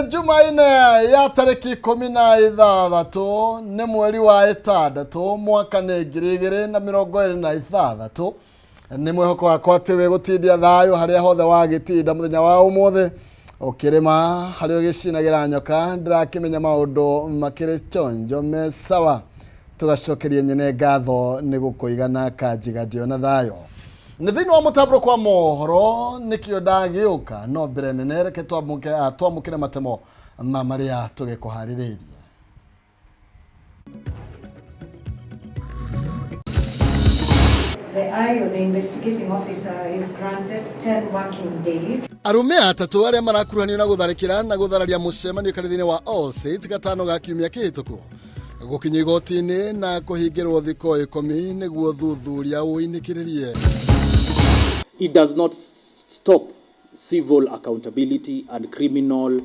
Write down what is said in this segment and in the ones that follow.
Jumaine ya tarĩki 16 nĩ mweri wa 6 mwaka nĩ 2026. Nĩ mwĩhoko wakwa atĩ wĩ gũtindia thayũ harĩa hothe wagĩtinda mũthenya wa ũmũthĩ, ũkĩrĩma harĩa ũgĩcinagĩra nyoka, ndĩrakĩmenya maũndũ makĩrĩ chonjo me sawa. Tũgacokeria nyene ngatho nĩ gũkũiga na kanjiga ndiona thayũ. Nĩ thĩinĩ wa mũtambũrũko wa mohoro nĩkĩo ndagĩũka, no mbere nene reke twamũkĩre matemo ma marĩa tũgĩkũharĩrĩirie. The IO, the investigating officer, is granted 10 working days. Arũme atatũ arĩa marakuruhanio na gũtharĩkĩra na gũthararia mũcemanio kanitha-inĩ wa All Saints gatano ga kiumia kĩhĩtũku gũkinya igoti-inĩ na kũhingĩrwo thikũ 10 nĩguo thuthuria ũinĩkĩrĩrie. It does not stop civil accountability and criminal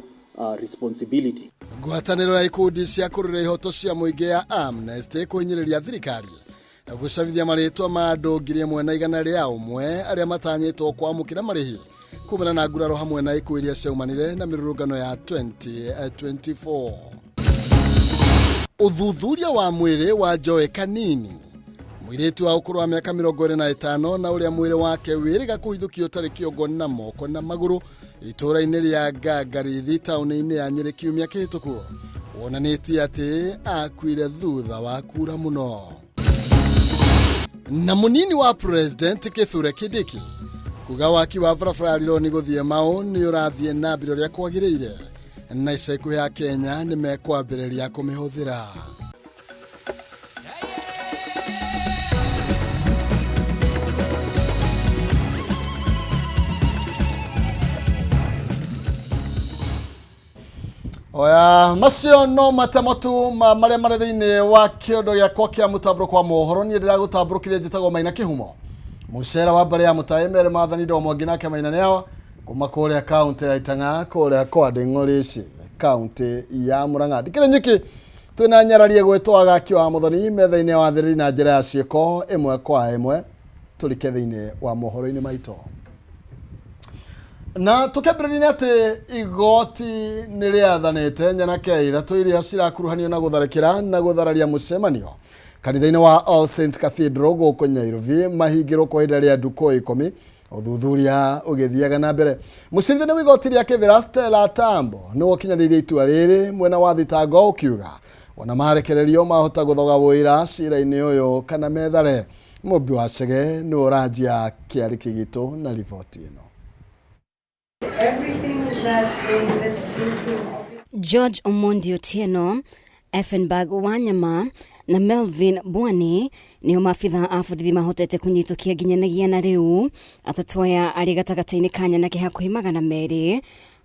responsibility. Ngwatanĩro ya ikundi cia kũrũĩrĩra ihoto cia mũingĩ ya Amnesty kũhinyĩrĩria thirikari gũcabithia marĩtwa ma andũ 1,100 arĩa matanyĩtwo kwamũkĩra marĩhi kumana na nguraro hamwe na ikuũ iria ciaumanire na mĩrũrũngano ya 2024. Ũthuthuria wa mwĩrĩ wa Joy Kanini, mũirĩtu wa ũkũrũ wa mĩaka 25 na ũrĩa mwĩrĩ wake wĩrĩga kũhithũkio ũtarĩ kĩongo na moko na magũrũ itũũra-inĩ rĩa Ngangarithi taũni-inĩ ya Nyĩrĩ kiumia kĩhĩtũku, wonanĩtie atĩ akuire thutha wa kura mũno. Na mũnini wa President Kithure Kindiki kuga waki wa barabara ya Rironi gũthiĩ Mau nĩ ũrathiĩ na mbere ũrĩa kwagĩrĩire, na ica ikuhĩ ya Kenya nĩ mekwambĩrĩria kũmĩhũthĩra. Oya, macio no matemo tu ma marĩa marĩ thĩinĩ wa kĩondo gĩakwa kĩa mũtambũrũko wa mohoro. Niĩ ndĩragũtambũrũkĩria njĩtagwo Maina Kĩhumo, mũcera wa mbarĩ ya mũtaĩ mere maathani ndomo ngĩ nake Maina nĩ awa kuma kũrĩa kaũntĩ ya Itang'a kũrĩa kwa Ndĩng'ũrĩci kaũntĩ ya Murang'a. Ndikĩrĩ nyiki, twĩna nyararie gwĩtwo Agaki wa Mũthoni metha-inĩ ya wathĩrĩri na njĩra ya ciĩko ĩmwe kwa ĩmwe. Tũrike thĩinĩ wa mohoro-inĩ maitũ na tũkĩambĩrĩria nĩ atĩ igoti nĩ rĩathanĩte nyanake ithatũ iria cirakuruhanio na gũtharĩkĩra na gũthararia mũcemanio kanitha-inĩ wa All Saints Cathedral gũkũ Nyairobi mahingĩrwo kwa ihinda rĩa ndukũ 10 ũthuthuria ũgĩthiaga na mbere. Mũcirithania wa igoti rĩa Kĩbĩra Stella Tambo nĩwe ũkinyanĩirie itua rĩrĩ mwena wa thitango ũkiuga ona marekererio mahota gũthoga wũira cira-inĩ ũyũ kana methare. Mũmbi wa Chege nĩwe ũranjia kĩarĩki gitũ na riboti ĩno. Everything that the investigating officer George Omondi Otieno, Effenberg Wanyama na Melvin Bwani nĩo maabitha a borithi mahotete kũnyitũkia nginyanagia na rĩu. Atatũ aya arĩ gatagatĩ-inĩ ka nyanake hakuhĩ 200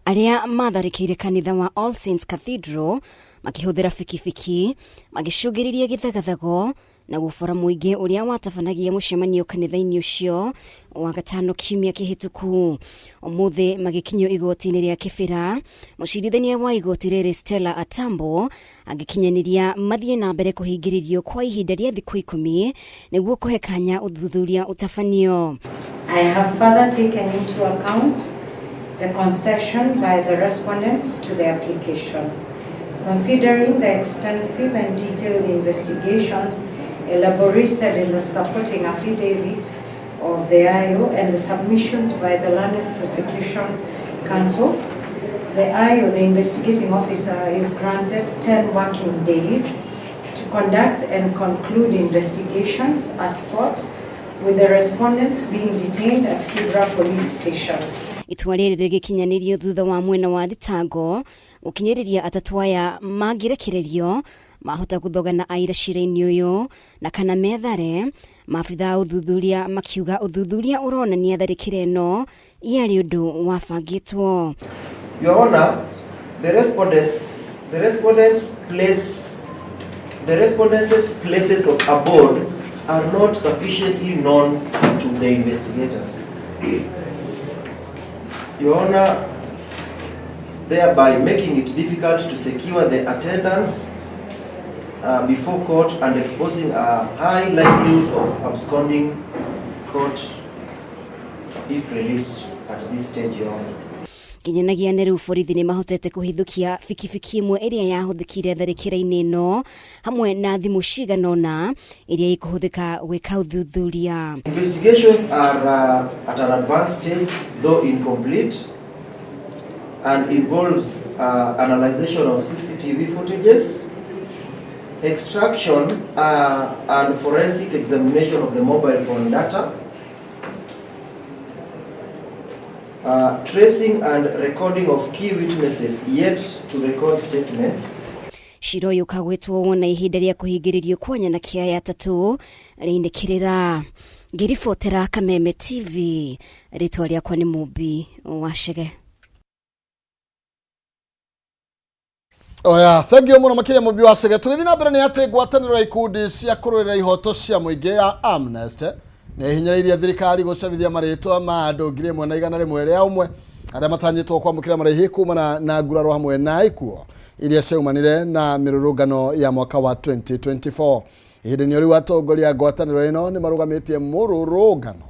arĩa matharĩkĩire kanitha wa All Saints Cathedral makĩhũthĩra bikibiki, magĩcũngĩrĩria gĩthagathago na gũbora mũingĩ ũrĩa watabanagia mũcemanio kanitha-inĩ ũcio wa gatano kiumia kĩhĩtũku. Ũmũthĩ magĩkinyio igoti-inĩ rĩa Kĩbĩra, mũcirithania wa igoti rĩrĩ Stella Atambo agĩkinyanĩria mathiĩ na mbere kũhingĩrĩrio kwa ihinda rĩa thikũ 10 nĩguo kũhe kanya ũthuthuria ũtabanio. I have further taken into account the concession by the respondents to the application. Considering the extensive and detailed investigations elaborated in the supporting affidavit of the IO and the submissions by the learned prosecution counsel, the IO, the investigating officer, is granted 10 working days to conduct and conclude investigations as sought, with the respondents being detained at Kibra Police Station. Itua rĩrĩ rĩgĩkinyanĩrio thutha wa mwena wa thitango gũkinyĩrĩria atatũ aya mangĩrekererio mahota gũthogana aira cira-inĩ ũyũ na kana methare. Maabitha a ũthuthuria makiuga ũthuthuria ũronania tharĩkĩra ĩno yarĩ ũndũ wabangĩtwo. Your Honor, the respondents' places of abode are not sufficiently known to the investigators. Your Honor, thereby making it difficult to secure the attendance before court and exposing a high likelihood of absconding court if released at this stage, Your Honor. Nginyanagia na rĩu borithi nĩ mahotete kũhithũkia bikibiki ĩmwe ĩrĩa yahũthĩkire tharĩkĩra-inĩ ĩno hamwe na thimũ cigana ũna iria ikũhũthĩka gwĩka ũthuthuria. Investigations are at an advanced stage, though incomplete, and involves analyzation of CCTV footages, extraction and forensic examination of the mobile phone data, tracing and recording of key witnesses yet to record statements. Cira ũyũ ũkagwetwo wona ihinda rĩa kũhingĩrĩrio kwa nyanake aya atatũ rĩinĩkĩrĩra. Ngĩribotera Kameme TV, rĩtwa rĩakwa nĩ Mũmbi wa Chege. Oya, thank you mũno makĩria Mũmbi wa Chege. Tũgĩthiĩ na mbere nĩ atĩ ngwatanĩro ya ikundi cia kũrũĩrĩra ihoto cia mũingĩ ya Amnesty nĩ ĩhinyĩrĩirie thirikari gũcabithia marĩtwa ma andũ 1,101 arĩa matanyĩtwo kwamũkĩra marĩhi kumana na nguraro hamwe na ikuũ iria ciaumanire na mĩrũrũngano ya mwaka wa 2024. Ihinda-inĩ rĩu atongoria a ngwatanĩro ĩno nĩ marũgamĩtie mũrũrũngano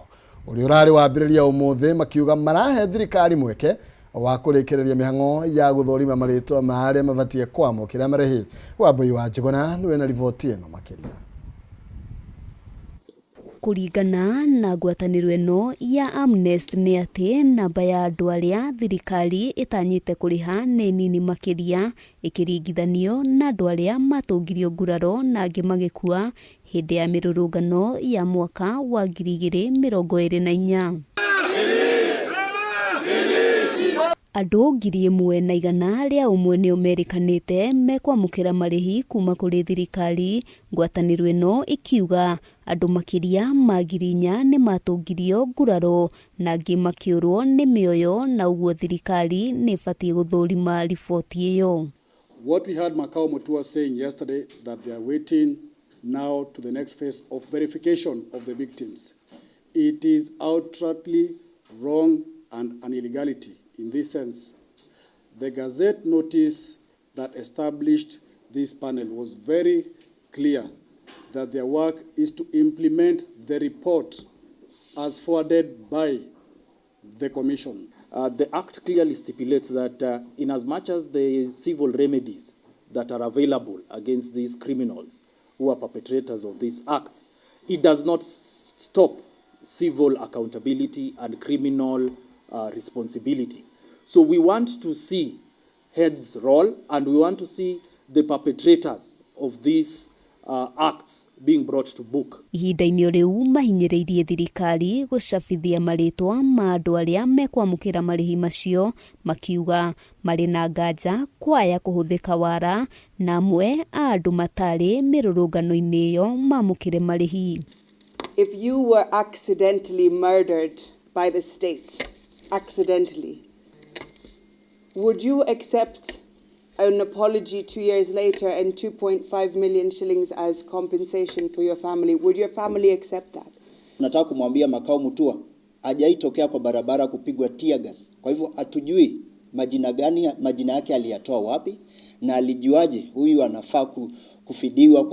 ũrĩa ũrarĩ wambĩrĩria ũmũthĩ, makiuga marahe thirikari mweke wa kũrĩkĩrĩria mĩhang'o ya gũthũrima marĩtwa ma arĩa mabatiĩ kwamũkĩra marĩhi. Wambui wa Njũgũna nĩwe na riboti ĩno makĩria. Kũringana na ngwatanĩro ĩno ya Amnesty nĩ atĩ namba ya andũ arĩa thirikari ĩtanyĩte kũrĩha nĩ nini makĩria ĩkĩringithanio na andũ arĩa matũngirio nguraro na angĩ magĩkua hĩndĩ ya mĩrũrũngano ya mwaka wa 2024. Andũ 1,101 nĩo merĩkanĩte mekwamũkĩra marĩhi kuma kũrĩ thirikari, ngwatanĩro ĩno ĩkiuga andũ makĩria ma 4,000 nĩ matũngirio nguraro na angĩ makĩũrwo nĩ mĩoyo, na ũguo thirikari nĩ ĩbatiĩ gũthũrima riboti ĩyo. What we heard Makau Mutua saying yesterday, that they are waiting now to the next phase of verification of the victims. It is outrightly wrong and an illegality in this sense. The Gazette notice that established this panel was very clear that their work is to implement the report as forwarded by the Commission. The Act clearly stipulates that in as much as the civil remedies that are available against these criminals who are perpetrators of these acts, it does not stop civil accountability and criminal responsibility. So we want to see heads roll, and we want to see the perpetrators of these acts being brought to book. Ihinda-inĩ rĩu mahinyĩrĩirie thirikari gũcabithia marĩtwa ma andũ arĩa mekwamũkĩra marĩhi macio, makiuga marĩ na nganja kwaya kũhũthĩka wara na amwe a andũ matarĩ mĩrũrũngano-inĩ ĩyo mamũkĩre marĩhi. If you were accidentally murdered by the state, accidentally, would you accept an apology 2 years later and 2.5 million shillings as compensation for your family? Would your family accept that? Nataka kumwambia Makau Mutua hajaitokea kwa barabara kupigwa tear gas. Kwa hivyo hatujui majina gani, majina yake aliyatoa wapi na alijuaje huyu anafaa kufidiwa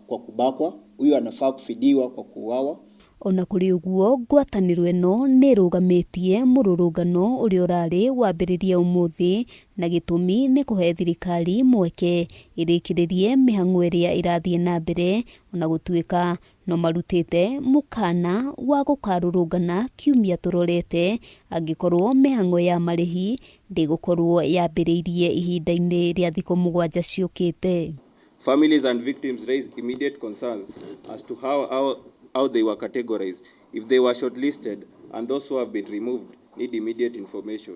kwa kubakwa, huyu anafaa kufidiwa kwa kuuawa. Ona kũrĩ ũguo, ngwatanĩro ĩno nĩ ĩrũgamĩtie mũrũrũngano ũrĩa ũrarĩ wambĩrĩrie ũmũthĩ, na gĩtũmi nĩ kũhe thirikari mweke ĩrĩkĩrĩrie mĩhang'o ĩrĩa ĩrathiĩ na mbere, ona gũtuĩka no marutĩte mũkana wa gũkarũrũngana kiumia tũrorete angĩkorwo mĩhang'o ya marĩhi ndĩgũkorwo yambĩrĩirie ihinda-inĩ rĩa thikũ 7 ciũkĩte. Families and victims raised immediate concerns as to how they were categorized, if they were shortlisted, and those who have been removed need immediate information.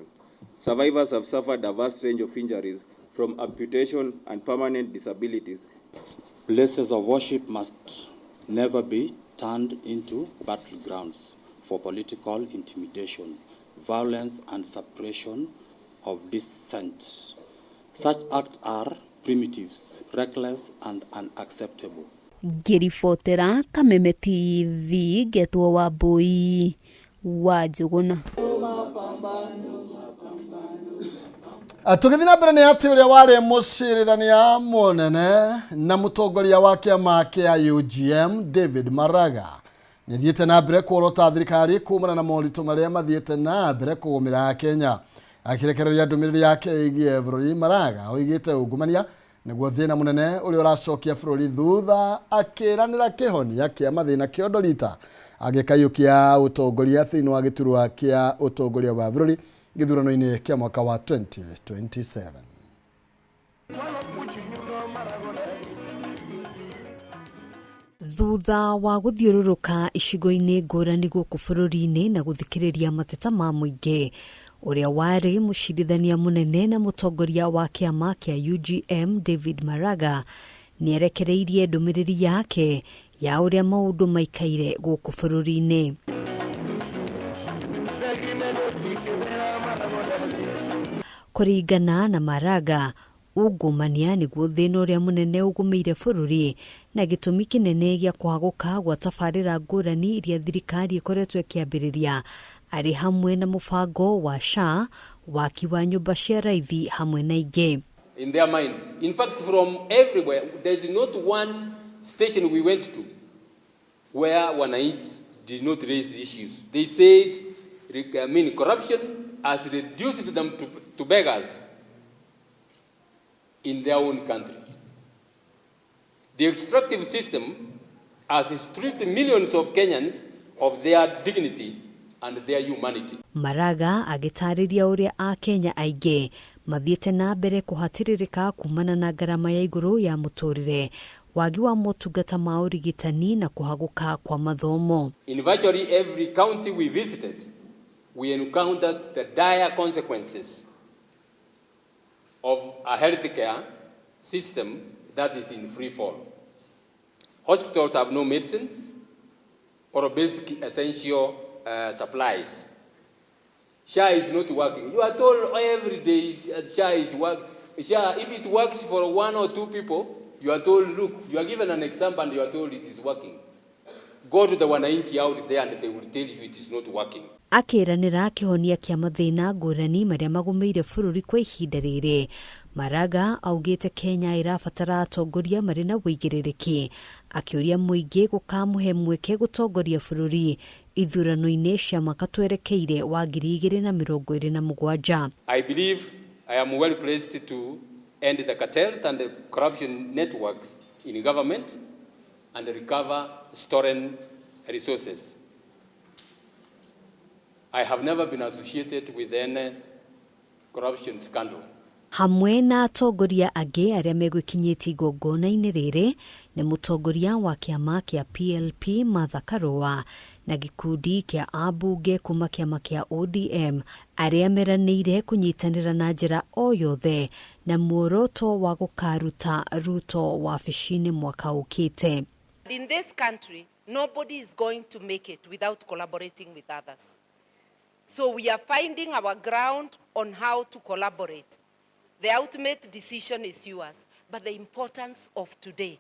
Survivors have suffered a vast range of injuries, from amputation and permanent disabilities. Places of worship must never be turned into battlegrounds for political intimidation, violence, and suppression of dissent. Such acts are primitives, reckless, and unacceptable. Ngĩribotera Kameme TV, ngetwo Wambui wa Njũgũna. Tũgĩthiĩ na mbere nĩ atĩ ũrĩa warĩ mũcirithania mũnene na mũtongoria wa kĩama kĩa UGM David Maraga nĩ thiĩte na mbere kuorota thirikari kumana na moritũ marĩa mathiĩte na mbere kũgũmĩra Kenya. Akĩrekereria ndũmĩrĩri yake ĩgiĩ bũrũri, Maraga oigĩte ungumania nĩguo thĩna mũnene ũrĩa ũracokia bũrũri thutha, akĩranĩra kĩhonia kĩa mathĩna kĩondo rita agĩkaiyũkia ũtongoria thĩinĩ wa gĩturwa kĩa ũtongoria wa bũrũri gĩthurano-inĩ kĩa mwaka wa 2027. Thutha wa gũthiũrũrũka icigo-inĩ ngũrani gũkũ bũrũri-inĩ na gũthikĩrĩria mateta ma mũingĩ, ũrĩa warĩ mũcirithania mũnene na mũtongoria wa kĩama kĩa UGM David Maraga nĩerekereirie ndũmĩrĩri yake ya ũrĩa maũndũ maikaire gũkũ bũrũri-inĩ. Kũringana na Maraga, ungumania nĩguo thĩna ũrĩa mũnene ũgũmĩire bũrũri na gĩtũmi kĩnene gĩa kwagũka gwa tabarĩra ngũrani iria thirikari ĩkoretwo ĩkĩambĩrĩria, arĩ hamwe na mũbango wa SHA, waki wa nyũmba cia raithi hamwe na ingĩ. In their minds. In fact, from everywhere, there's not one station we went to where wananchi did not raise the issues. They said, I mean, corruption has reduced them to beggars in their own country. The extractive system has stripped millions of Kenyans of their dignity and their humanity. Maraga agĩtarĩria ũrĩa Akenya aingĩ mathiĩte na mbere kũhatĩrĩrĩka kumana na ngarama ya igũrũ ya mũtũrĩre, wagi wa motungata ma ũrigitani na kũhagũka kwa mathomo. In virtually every county we visited, we encountered the dire consequences of a healthcare system that is in free fall. Hospitals have no medicines or basic essential supplies. SHA is not working. You are told every day SHA is working. SHA, if it works for one or two people, you are told, look, you are given an example and you are told it is working. Go to the wananchi out there and they will tell you it is not working. Akĩranĩra kĩhonia kĩa mathĩna ngũrani marĩa magũmĩire bũrũri kwa ihinda rĩrĩ, Maraga augĩte Kenya ĩrabatara atongoria marĩ na wũigĩrĩrĩki, akĩũria mũingĩ gũkamũhe mweke gũtongoria bũrũri ithurano-inĩ cia mwaka twerekeire wa 2027. I believe I am well placed to end the cartels and the corruption networks in government and recover stolen resources. I have never been associated with any corruption scandal. Hamwe na atongoria angĩ arĩa megwĩkinyĩtie igongona-inĩ rĩrĩ nĩ mũtongoria wa kĩama kĩa PLP Martha Karua na gĩkundi kĩa ambunge kuma kĩama kĩa ODM arĩa meranĩire kũnyitanĩra na njĩra o yothe na muoroto wa gũkaruta Ruto wabici-inĩ mwaka ũkĩte. In this country, nobody is going to make it without collaborating with others. So we are finding our ground on how to collaborate. The ultimate decision is yours, but the importance of today,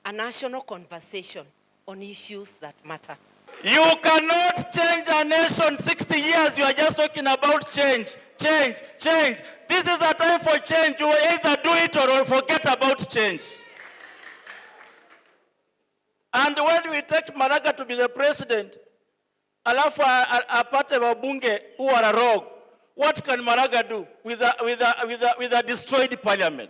a national conversation on issues that matter. You cannot change a nation 60 years. You are just talking about change, change, change. This is a time for change. You will either do it or forget about change. And when we take Maraga to be the president, alafu apate wabunge who are rogue, what can Maraga do with a destroyed parliament?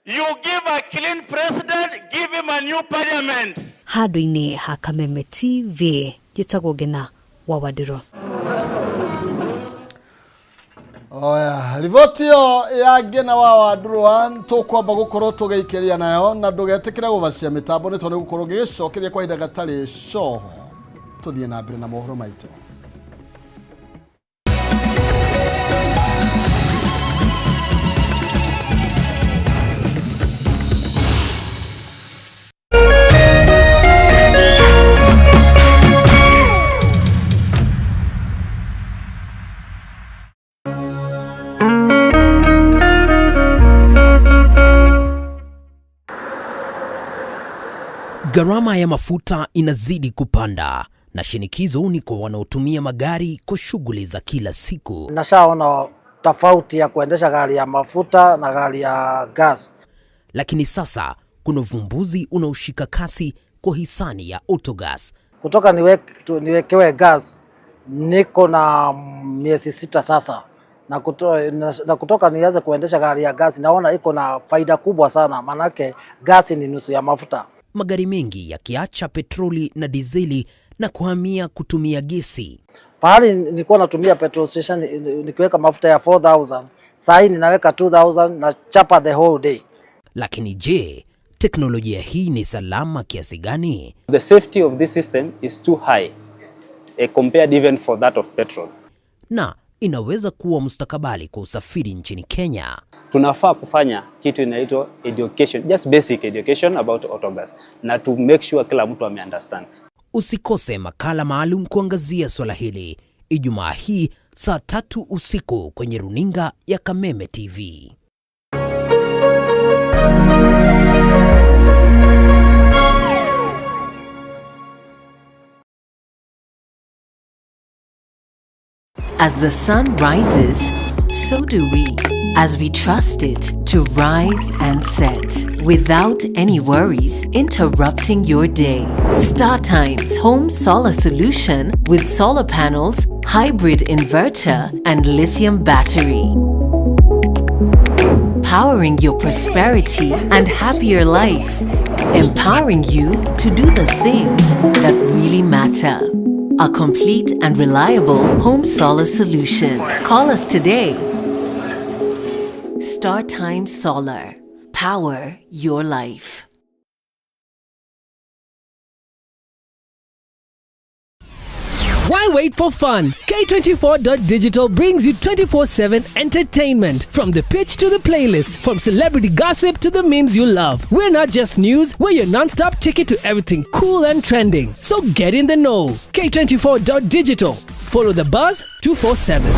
You give a clean president, give him a new parliament. Handũ-inĩ ha Kameme TV, njĩtagwo Ngena wa Wandirũ. Oya, riboti ĩyo ya Ngena wa Wandũrũa tũkwamba gũkorwo tũgĩikĩria nayo na ndũgetĩkĩre gũbacia mĩtambo nĩ tondũ gũkorwo ngĩgĩcokeria kwa ihinda gatarĩ coho. Tũthiĩ na mbere na mohoro maitũ. Gharama ya mafuta inazidi kupanda na shinikizo ni kwa wanaotumia magari kwa shughuli za kila siku. Nashaona tofauti ya kuendesha gari ya mafuta na gari ya gas. Lakini sasa kuna uvumbuzi unaoshika kasi kwa hisani ya Autogas. Kutoka niwekewe gas, Niko na miezi 6 sasa na, na kutoka nianze kuendesha gari ya gasi, naona iko na faida kubwa sana, manake gasi ni nusu ya mafuta. Magari mengi yakiacha petroli na dizeli na kuhamia kutumia gesi. Pahali nilikuwa natumia petrol station nikiweka mafuta ya 4000, saa hii ninaweka 2000 na chapa the whole day. Lakini je, teknolojia hii ni salama kiasi gani? The safety of this system is too high compared even for that of petrol. Na inaweza kuwa mustakabali kwa usafiri nchini Kenya. Tunafaa kufanya kitu inaitwa education, just basic education about autogas, na to make sure kila mtu ame-understand. Usikose makala maalum kuangazia swala hili Ijumaa hii saa 3 usiku kwenye runinga ya Kameme TV. As the sun rises, so do we, as we trust it to rise and set, without any worries interrupting your day. StarTimes Home Solar Solution with solar panels, hybrid inverter, and lithium battery. Powering your prosperity and happier life. Empowering you to do the things that really matter. A complete and reliable home solar solution. Call us today. StarTimes Solar. Power your life. Why wait for fun? K24.digital brings you 24/7 entertainment. From the pitch to the playlist, from celebrity gossip to the memes you love. We're not just news, we're your non-stop ticket to everything cool and trending. So get in the know. K24.digital. Follow the buzz 247.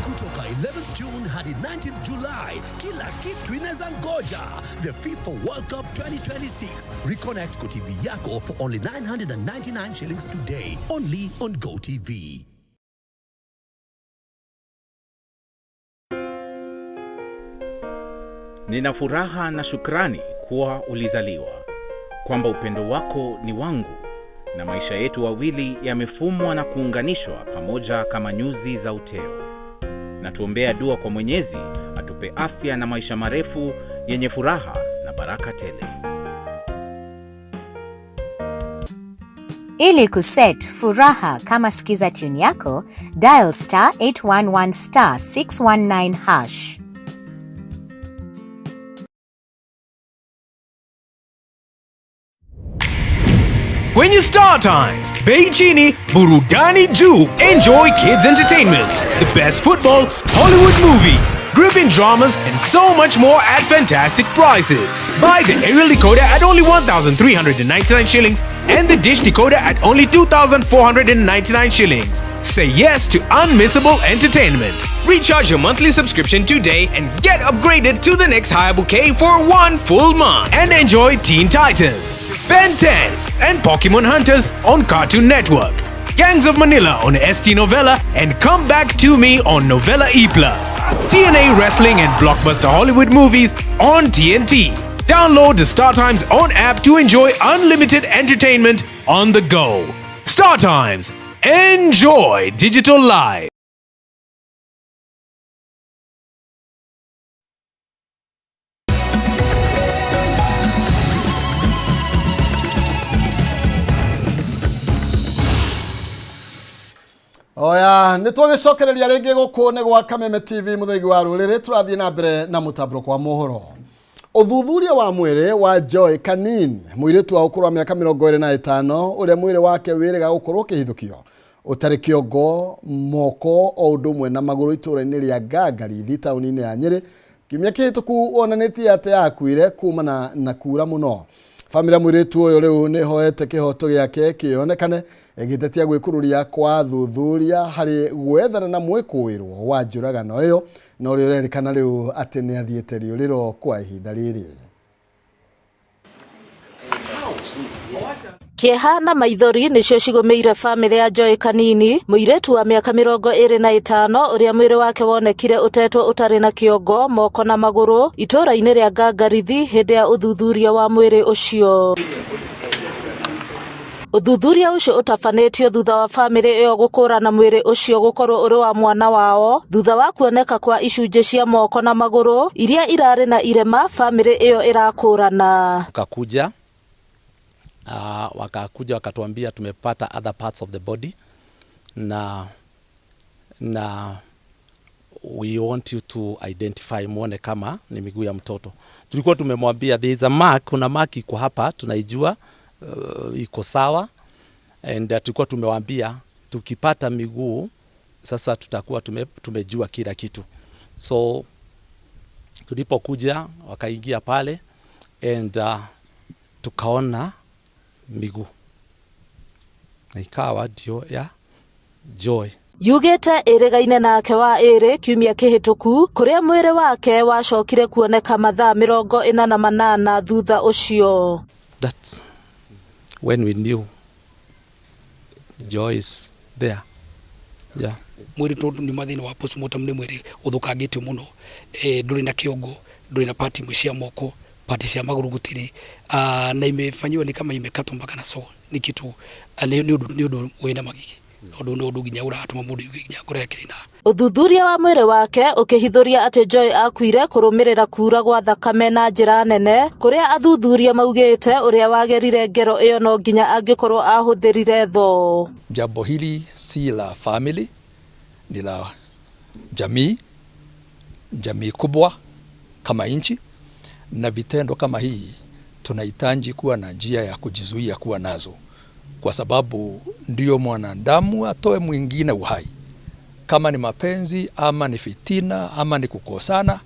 Kutoka 11th June hadi 19th July, kila kitu inaweza ngoja. The FIFA World Cup 2026. Reconnect kwa TV yako for only 999 shillings today. Only on GoTV. Nina furaha na shukrani kuwa ulizaliwa, kwamba upendo wako ni wangu na maisha yetu wawili yamefumwa na kuunganishwa pamoja kama nyuzi za uteo. Na tuombea dua kwa Mwenyezi atupe afya na maisha marefu yenye furaha na baraka tele. Ili kuset furaha kama skiza tune yako, dial star 811 star 619 hash. Kwenye Star Times, bei chini, burudani juu. Enjoy kids entertainment, the best football, Hollywood movies, gripping dramas, and so much more at fantastic prices. Buy the aerial decoder at only 1,399 shillings and the dish decoder at only 2,499 shillings. Say yes to unmissable entertainment. Recharge your monthly subscription today and get upgraded to the next higher bouquet for 1 full month. And enjoy Teen Titans, Ben 10, and Pokemon Hunters on Cartoon Network, Gangs of Manila on ST Novella, and Come Back to Me on Novella E+. TNA Wrestling and Blockbuster Hollywood movies on TNT. Download the Star Times own app to enjoy unlimited entertainment on the go. Star Times. Enjoy digital life. Oya, nĩ twagĩcokereria rĩngĩ gũkũ nĩ gwa Kameme TV mũthĩgi wa rũrĩrĩ, tũrathiĩ na mbere na mũtambũrũko wa mohoro. Ũthuthuria wa mwĩrĩ wa Joy Kanini, mũirĩtu wa ũkũrũ wa mĩaka 25, ũrĩa mwĩrĩ wake wĩrĩga gũkorwo ũkĩhithũkio ũtarĩ kĩongo, moko o ũndũ ũmwe na magũrũ itũũra-inĩ rĩa Ngangarithi taũni-inĩ ya Nyĩrĩ kiumia kĩhĩtũku wonanĩtie atĩ akuire kumana na kura mũno. Bamĩrĩ ya mũirĩtu ũyũ rĩu nĩ ĩhoete kĩhoto gĩake kĩonekane ĩgĩtetia gwĩkururia kwa athuthuria harĩ gwethana na mwĩkũĩrwo wa njũragano ĩyo na ũrĩa ũrerĩkana rĩu atĩ nĩ athiĩte rĩũrĩro kwa ihinda rĩrĩ. Kĩeha na maithori nĩcio cigũmĩire bamĩrĩ ya Joy Kanini, mũirĩtu wa mĩaka 25 ũrĩa mwĩrĩ wake wonekire ũtetwo ũtarĩ na kĩongo, moko na magũrũ itũũra-inĩ rĩa Ngangarithi hĩndĩ ya ũthuthuria wa mwĩrĩ ũcio. Ũthuthuria ũcio ũtabanĩtio thutha wa bamĩrĩ ĩyo gũkũrana mwĩrĩ ũcio gũkorwo ũrĩ wa mwana wao thutha wa kuoneka kwa icunjĩ cia moko na magũrũ iria irarĩ na irema bamĩrĩ ĩyo ĩrakũrana. Wakakuja wakakuja wakatuambia tumepata other parts of the body na we want you to identify muone kama ni miguu ya mtoto. Tulikuwa tumemwambia there is a mark, kuna mark iko hapa tunaijua, iko sawa and tulikuwa tumewaambia tukipata miguu sasa tutakuwa tumejua kila kitu. So tulipokuja wakaingia pale and tukaona miguu na ikawa ndio ya Joy. Yugĩte ĩrĩgaine nake wa ĩrĩ kiumia kĩhĩtũku kũrĩa mwĩrĩ wake wacokire kuoneka mathaa 48 thutha ũcio. That's when we knew Joy is there. Yeah. Mwĩrĩ tondũ nĩ thĩna wa postmortem nĩ mwĩrĩ ũthũkangĩtio mũno, ndũrĩ na kĩongo, ndũrĩ na part imwe cia moko, part cia magũrũ gũtirĩ, na imefanyiwa ni kama imekatwa mpaka na saw. Nĩ kitu nĩ ũndũ wĩna magigi, ũndũ nĩ ũndũ nginya ũratũma mũndũ aigue nginya ngoro yake ĩna. Ũthuthuria wa mwĩrĩ wake ũkĩhithũria atĩ Joy akuire kũrũmĩrĩra kura gwa thakame na njĩra nene kũrĩa athuthuria maugĩte ũrĩa wagerire ngero ĩyo no nginya angĩkorwo ahũthĩrire thoo. Jambo hili si la family, ni la jamii, jamii kubwa kama nchi, na vitendo kama hii tunahitaji kuwa na njia ya kujizuia kuwa nazo, kwa sababu ndio mwanadamu atoe mwingine uhai. Kama ni mapenzi ama ni fitina ama ni kukosana,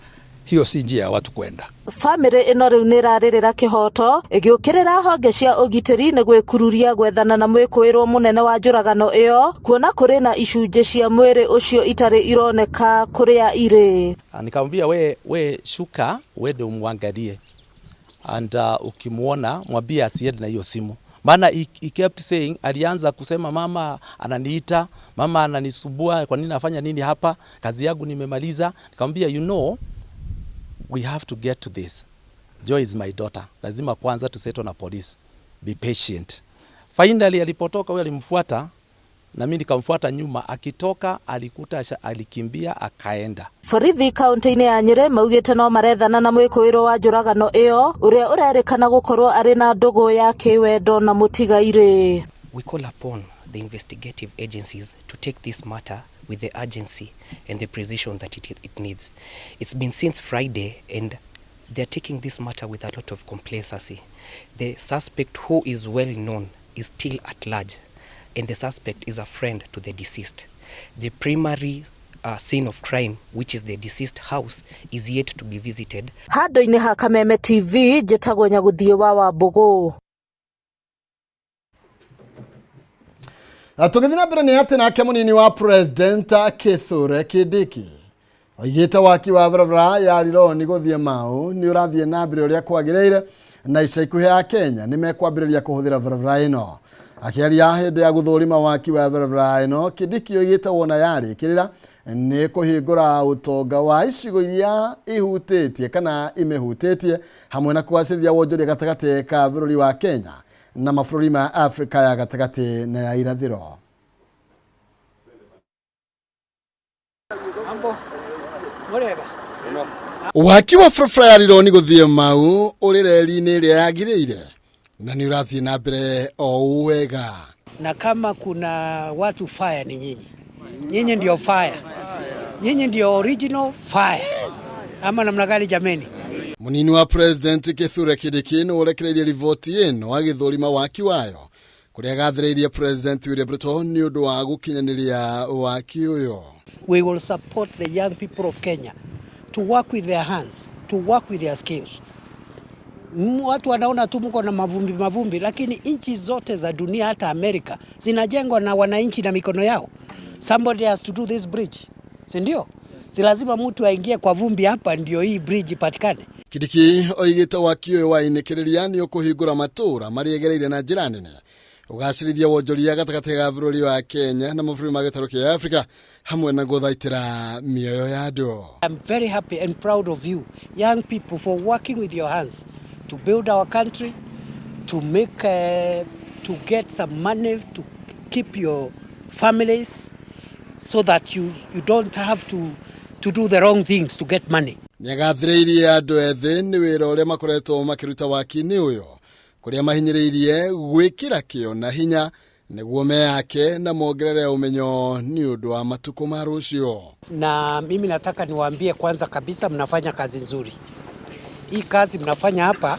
hiyo si njia ya watu kwenda. Bamĩrĩ ĩno rĩu nĩ ĩrarĩrĩra kĩhoto ĩgĩũkĩrĩra honge cia ũgitĩri nĩ gwĩkururia gwethana na mwĩkũĩrwo mũnene wa njũragano ĩyo kuona kũrĩ na icunjĩ cia mwĩrĩ ũcio itarĩ ironeka kũrĩa irĩ. Nikamwambia we shuka uende umwangalie and ukimwona mwambie asiende na hiyo simu. Maana he kept saying, alianza kusema mama ananiita, mama ananisumbua, kwa nini nafanya nini hapa? Kazi yangu nimemaliza. Nikamwambia you know we have to get to this. Joy is my daughter. Lazima kwanza tusettle na police. Be patient. Finally alipotoka huyo alimfuata na mimi nikamfuata nyuma, akitoka alikuta alikimbia akaenda. Borithi kaunti-inĩ ya Nyĩrĩ maugĩte no marethana na mwĩkũĩrwo wa njũragano ĩyo ũrĩa ũrerĩkana gũkorwo arĩ na ndũgũ ya kĩwendo na mũtigairĩ. We call upon the investigative agencies to take this matter with the urgency and the precision that it needs. It's been since Friday and they're taking this matter with a lot of complacency. The suspect, who is well known, is still at large, and the suspect is a friend to the deceased. The primary scene of crime, which is the deceased house, is yet to be visited. Handũ-inĩ ha Kameme TV, njĩtagwo Nyagũthiĩ wa Wambũgũ. Na tũgĩthiĩ na mbere nĩ atĩ nake mũnini wa president Kithure Kindiki oigĩte waki wa barabara ya Rironi gũthiĩ Mau nĩ ũrathiĩ na mbere ũrĩa kwagĩrĩire na ica ikuhĩ ya Kenya nĩ mekwambĩrĩria kũhũthĩra barabara ĩno. Akĩaria hĩndĩ ya gũthũrima waki wa barabara ĩno, Kindiki oigĩte wona yarĩkĩrĩra nĩ kũhingũra ũtonga wa icigo iria ihutĩtie kana imĩhutĩtie hamwe na kũgacĩrithia wonjoria gatagatĩ ka bũrũri wa Kenya na mabũrũri ma Afrika ya gatagatĩ na ya irathĩro. Waki wa barabara ya Rironi gũthiĩ Mau ũrĩ reri-inĩ ĩrĩa yagĩrĩire na nĩ ũrathiĩ na mbere o wega. Na kama kuna watu fire ni nyinyi. Nyinyi ndio fire. Nyinyi ndio original fire. Ama namna gani jameni? Mũnini wa President Kithure Kindiki nĩ ũrekereirie riboti ĩno agĩthũrima waki wayo kũrĩa agathĩrĩirie President William Ruto nĩ ũndũ wa gũkinyanĩria waki ũyũ. We will support the young people of Kenya to work with their hands, to work with their skills. Watu wanaona tu mko na mavumbi mavumbi, lakini nchi zote za dunia hata Amerika zinajengwa na wananchi na mikono yao. Somebody has to do this bridge, si ndio? Si lazima mtu aingie kwa vumbi hapa ndio hii bridge ipatikane. Kindiki oigĩte waki ũyũ wa inĩkĩrĩria nĩ ũkũhingũra matũũra marĩa egereire na njĩra nene ũgacĩrithia wonjoria gatagatĩ ga bũrũri wa Kenya na mabũrũri ma gĩtarũ kĩa Afrika hamwe na gũthaitĩra mĩoyo ya andũ. I'm very happy and proud of you young people for working with your hands to build our country, to make to get some money to keep your families so that you don't have to do the wrong things to get money. Nĩagathĩrĩirie andũ ethĩ nĩ wĩra ũrĩa makoretwo makĩruta waki-inĩ ũyũ kũrĩa mahinyĩrĩirie gwĩkĩra kĩo na hinya nĩguo meyake na mongerere ũmenyo nĩ ũndũ wa matukũ ma rũciũ. Na mimi nataka niwaambie kwanza kabisa, mnafanya kazi nzuri. Hii kazi mnafanya hapa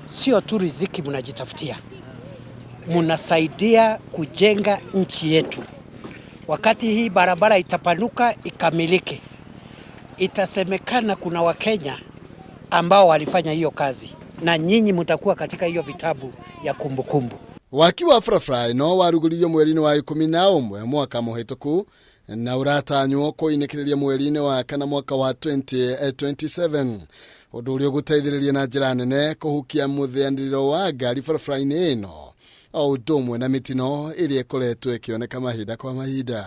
sio tu riziki mnajitafutia, mnasaidia kujenga nchi yetu. Wakati hii barabara itapanuka ikamilike, itasemekana kuna Wakenya ambao walifanya hiyo kazi, na nyinyi mtakuwa katika hiyo vitabu ya kumbukumbu. Waki wa barabara ĩno warugũririo mweri-inĩ wa 11 mwaka mũhĩtũku na ũratanywo kũinĩkĩrĩria mweri-inĩ wa kana mwaka wa 2027, ũndũ ũrĩa ũgũteithĩrĩria na njĩra nene kũhukia mũthĩanĩrĩro wa ngari barabara-inĩ ĩno o ũndũ ũmwe na mĩtino ĩrĩa ĩkoretwo ĩkĩoneka mahinda kwa mahinda.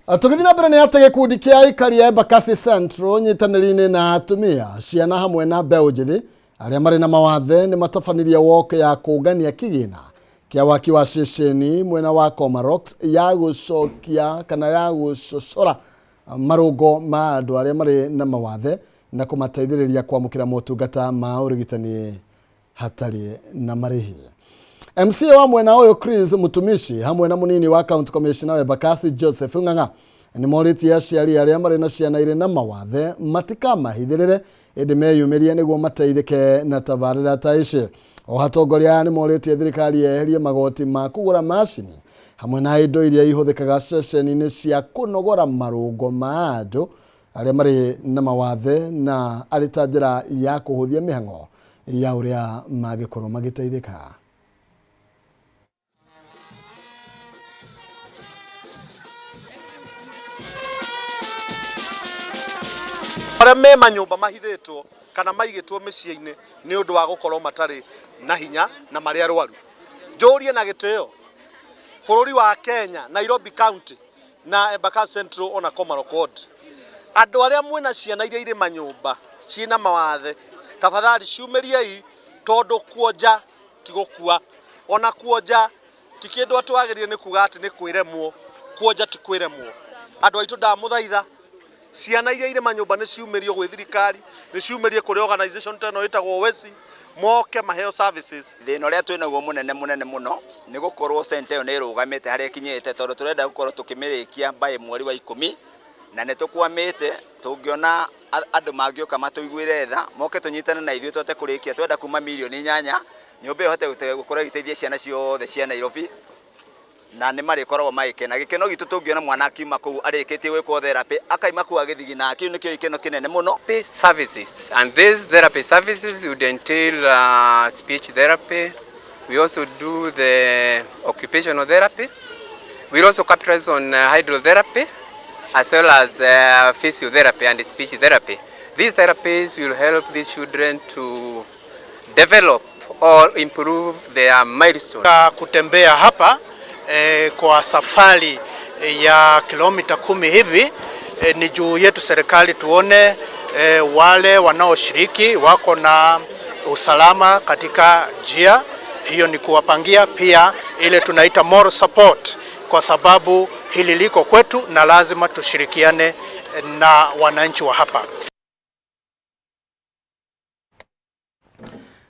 Tũgĩthiĩ na mbere nĩ atĩ gĩkundi kĩa aikari a Embakasi Central nyitanĩri-inĩ na atumia, ciana hamwe na mbeũ njĩthĩ arĩa marĩ na mawathe nĩ matabanirie walk ya kũngania kĩgĩna kĩa waki wa ceceni mwena wa Komarock ya gũcokia kana ya gũcocora marũngo ma andũ arĩa marĩ na mawathe na kũmateithĩrĩria kwamũkĩra motungata ma ũrigitani hatarĩ na marĩhi. MCA wa mwena ũyũ Chris Mutumishi hamwe na mũnini wa County Commissioner wa Embakasi Joseph Ng'ang'a nĩ morĩtie aciari arĩa marĩ na ciana irĩ na mawathe matikamahithĩrĩre ĩndĩ meyumĩrie nĩguo mateithĩke na tabarĩra ta ici. O atongoria aya nĩ morĩtie thirikari yeherie magoti ma kũgũra macini hamwe na indo iria ihũthĩkaga ceceni-inĩ cia kũnogora marũngo ma andũ arĩa marĩ na mawathe na arĩ ta njĩra ya kũhũthia mĩhang'o ya ũrĩa mangĩkorwo magĩteithĩka. Arĩa me manyũmba mahithĩtwo kana maigĩtwo mĩciĩ-inĩ nĩ ũndũ wa gũkorwo matarĩ na hinya na marĩ arwaru. Njũrie na gĩtĩo bũrũri wa Kenya, Nairobi County na Embakasi Central ona Komarok Ward, andũ arĩa mwĩna ciana iria irĩ manyũmba ciĩna mawathe, tafadhali ciumĩriei, tondũ kuonja ti gũkua, ona kuonja ti kĩndũ atĩ wagĩrĩire nĩ kuga atĩ nĩ kwĩremwo, kuonja ti kwĩremwo. Andũ aitũ ndamũthaitha, ciana iria irĩ manyũmba nĩ ciumĩrio gwĩ thirikari, nĩ ciumĩrie kũrĩ organization ta ĩno ĩtagwo WESI, moke maheo services. Thĩna ũrĩa twĩnaguo mũnene mũnene mũno nĩ gũkorwo center ĩyo nĩ ĩrũgamĩte harĩa ĩkinyĩte, tondũ tũrenda gũkorwo tũkĩmĩrĩkia by mweri wa 10, na nĩ tũkwamĩte. Tũngĩona andũ mangĩũka matũiguĩre tha, moke tũnyitane na ithuĩ tũhote kũrĩkia. Twenda kuma mirioni 8, nyũmba ĩyo ĩhote gũkorwo ĩgĩteithia ciana ciothe cia Nairobi, na nĩ marĩkoragwo magĩkena. Gĩkeno gitũ tũngĩona mwana akiuma kũu arĩkĩtie gwĩkwo therapy, akaima kũu agĩthigina, kĩu nĩkĩo gĩkeno kĩnene mũno. Services, and these therapy services would entail speech therapy. We also do the occupational therapy. We also capitalize on hydrotherapy as well as physiotherapy and speech therapy. These therapies will help these children to develop or improve their milestone. Kutembea hapa kwa safari ya kilomita 10 hivi, ni juu yetu serikali tuone wale wanaoshiriki wako na usalama katika njia hiyo, ni kuwapangia pia ile tunaita moral support, kwa sababu hili liko kwetu na lazima tushirikiane na wananchi wa hapa.